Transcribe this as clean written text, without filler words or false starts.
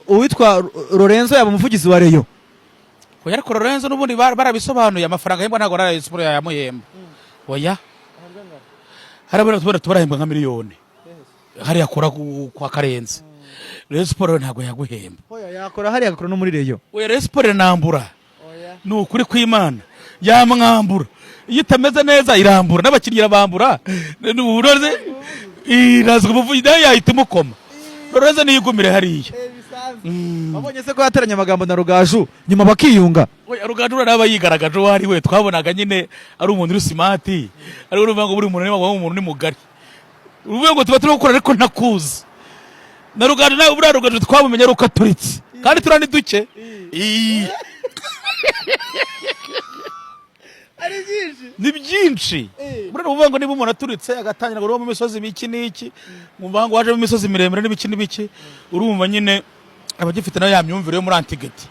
Uwitwa Lorenzo yaba umuvugizi wa Rayon. Oya, ariko Lorenzo n'ubundi barabisobanuye, amafaranga ahembwa ntabwo Rayon Sport yayamuhemba. Oya, harabura tubona tubarahembwa nka miliyoni hariya akora kwa Karenzi. Rayon Sport ntabwo yaguhemba. Oya, yakora hariya, agakora no muri Rayon. Oya, Rayon Sport iranambura, ni ukuri kw'Imana yamwambura. Iyo itameze neza irambura n'abakinnyi, irabambura. Uburoze irazwa umuvugizi, nayo yahita imukoma. Lorenzo niyigumire hariya. Wabonye se ko yateranye amagambo na Rugaju, nyuma bakiyunga? Oya, Rugaju aba yigaragaje uwo ari we. Twabonaga nyine ari umuntu uri smart, ariko urumva ngo buri muntu niba umuntu ni mugari, uruvuga ngo tuba turi gukora ariko ntakuzi. Na Rugaju nawe, buriya Rugaju twamumenye ari uko aturitse, kandi turiya ni duke. Ii. Ari byinshi. Ni byinshi. Buriya uvuga ngo niba umuntu aturitse agatangira ngo mu misozi miki n'iki, mwumva ngo waje mu misozi miremire n'ibiki n'ibiki, urumva nyine aba agifite nayo ya myumvire yo muri Antigiti.